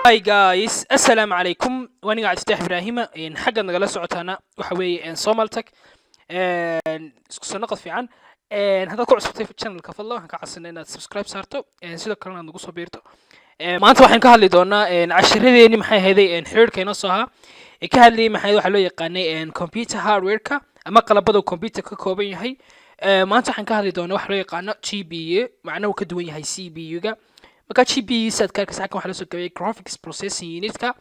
Hi guys, assalaamu calaykum. Waa aniga Cabdifataax Ibraahima. Xaggaad nagala socotaana waxa weeye Somaltech. Isku soo noqod fiican. Haddaad ku cusubtay channelka, fadlan waxaan ka codsanay inaad subscribe saarto, sidoo kalena aad nagu soo biirto. Maanta waxaan ka hadli doonaa cashiradeeni, maxay ahayday, xiriirka inoo soo ahaa ee ka hadlayay, maxay, waxaa loo yaqaanay computer hardware-ka ama qalabada computer ka kooban yahay. Maanta waxaan ka hadli doonaa waxa loo yaqaano GPU, macnaha uu ka duwan yahay CPU-ga. Marka GPU, saad ka arkaysa halkan, waxaa lasoo gabayay graphics processing unit-ka.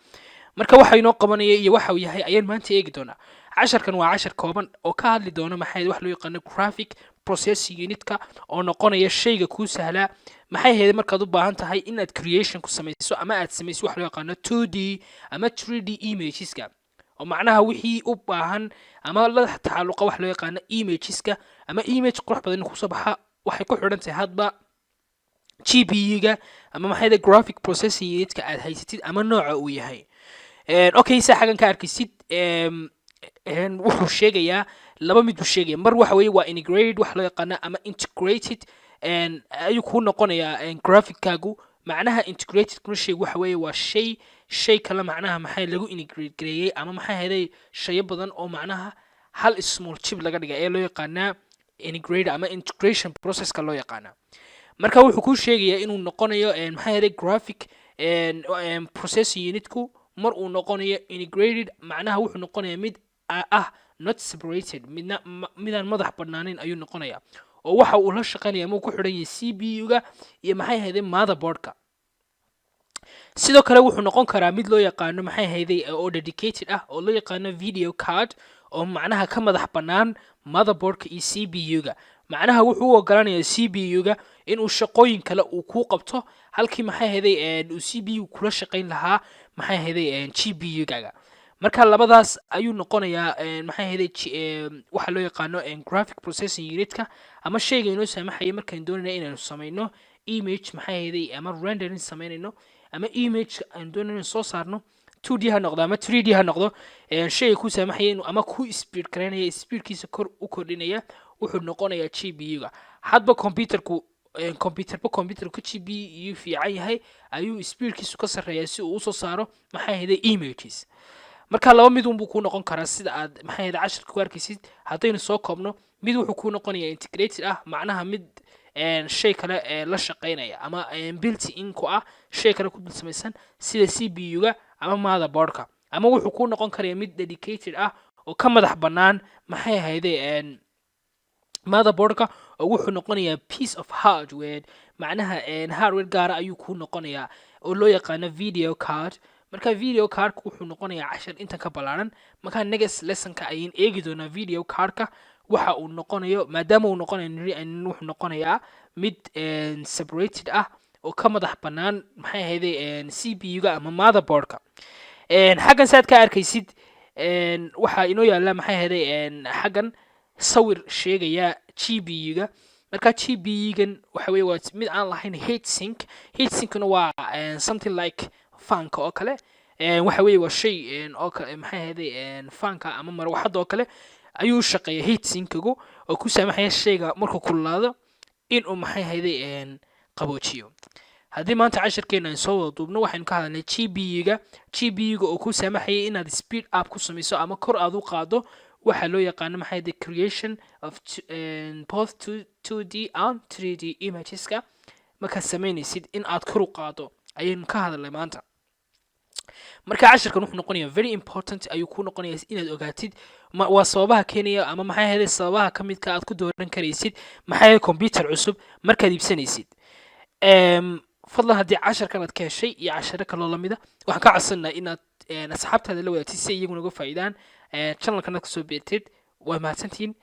Marka waxa inoo qabanaya iyo waxa uu yahay ayaan maanta eegi doonaa. Casharkan waa cashar kooban oo ka hadli doona, maxay, wax loo yaqaano graphic processing unit-ka, oo noqonaya shayga kuu sahlaa, maxay ahayd, markaad u baahan tahay inaad creation ku samayso ama aad samayso wax loo yaqaano 2D ama 3D imageska, oo macnaha wixii u baahan ama la taxalluqa wax loo yaqaano imageska ama image qurux badan inuu kusoo baxa, waxay ku xidhan tahay hadba GPU-ga ama, maxay ahayd, graphic processing unit-ka aad haysatid ama nooca uu yahay. Okay, saa xagan ka arkaysid, wuxuu sheegayaa laba mid buu sheegaya. Mar waxa weeye waa integrated wax loo yaqaano ama integrated ayuu kuu noqonayaa graphic-kaagu. Macnaha integrated kuna sheeg waxa weeye waa shay shay kale, macnaha, maxay, lagu integrate gareeyey ama, maxay ahayd, shayo badan oo macnaha hal small chip laga dhigay ee loo yaqaanaa integrated ama integration processka loo yaqaanaa. Marka wuxuu kuu sheegayaa inuu noqonayo, maxay ahayd, graphic processing unitku mar uu noqonayo integrated, macnaha wuxuu noqonayaa mid ah not separated, midna midaan madax banaanin ayuu noqonayaa, oo waxa uu la shaqaynaya ama uu ku xidhan yahay CPU-ga iyo, maxay ahayd, motherboard-ka. Sidoo kale wuxuu noqon karaa mid loo yaqaano, maxay ahayday, oo dedicated ah, oo loo yaqaano video card, oo macnaha ka madax bannaan motherboardka iyo CPU-ga. Macnaha wuxuu u ogolaanayaa CPU-ga inuu shaqooyin kale uu kuu qabto halkii, maxay ahayday, uu CPU kula shaqayn lahaa, maxay ahayday, GPU-gaaga. Marka labadaas ayuu noqonayaa, maxay ahayday, waxa loo yaqaano graphic processing unit-ka ama shayga inoo saamaxaya markaan doonayna inaynu samayno image, maxay ahayday, ama rendering samaynayno ama image aan doonayno inaynu soo saarno, 2D ha noqdo ama 3D ha noqdo. Shayga ku saamaxaya inuu ama ku speed garaynaya, speedkiisa kor u kordhinaya, wuxuu noqonayaa GPU-ga. Hadba computerku, computerba computerku GPU fiican yahay ayuu speedkiisu ka sarreeyaa si uu usoo saaro, maxay ahayday, images. Marka laba mid unbuu kuu noqon karaa, sida aad, maxay ahayday, cashirka ku arkaysid. Haddaynu soo koobno, mid wuxuu kuu noqonayaa integrated ah, macnaha mid shay kale la shaqaynaya ama built in ku ah, shay kale ku dul samaysan, sida CPU-ga ama motherboard-ka, ama wuxuu kuu noqon karaya mid dedicated ah oo ka madax bannaan, maxay ahayday, motherboard-ka, oo wuxuu noqonayaa piece of hardware, macnaha hardware gaara ayuu kuu noqonayaa oo loo yaqaano video card. Marka video cardka wuxuu noqonayaa cashar intan ka ballaaran. Marka next lessonka ayaan eegi doonaa video cardka waxa uu noqonayo, maadaama uu noqonayo niri, wuxuu noqonayaa mid separated ah oo ka madax bannaan, maxay ahayday, CPU-ga ama motherboard-ka. Xaggan saad ka arkaysid, waxaa inoo yaalla, maxay ahayday, xaggan sawir sheegaya GPU-ga. Marka GPU-gan waxa weye waa mid aan lahayn heat sink. Heat sinkna waa something like fanka oo kale. Waxa weye waa shay oo kale, maxay ahayday, fanka ama marwaxadda oo kale ayuu shaqeeya heat sinkigu, oo ku saamaxaya shayga markuu kululaado inuu, maxay ahayday, qaboojiyo. Haddii maanta cashirkeena aan soo wada duubno, waxaynu ka hadalnay GPU-ga. GPU-ga oo ku saamaxaya inaad speed up ku samayso ama kor aad u qaado waxaa loo yaqaano, maxay, the creation of both 2D and 3D imageska markaad samaynaysid in aad kor u qaado ayaynu ka hadalnay maanta. Marka cashirkan wuxuu noqonayaa very important ayuu ku noqonayaa inaad ogaatid waa sababaha keenaya ama, maxay ahayd, sababaha ka midka aad ku dooran karaysid, maxay ahayd, computer cusub markaad iibsanaysid. Fadlan haddii casharkan aad ka heshay iyo casharo kaloo lamida, waxaan ka codsanaynaa inaad asxaabtaada la wadaagtid si ay iyaguna uga faa'iidaan, channelkan aad kasoo beertid. Waa mahadsantihiin.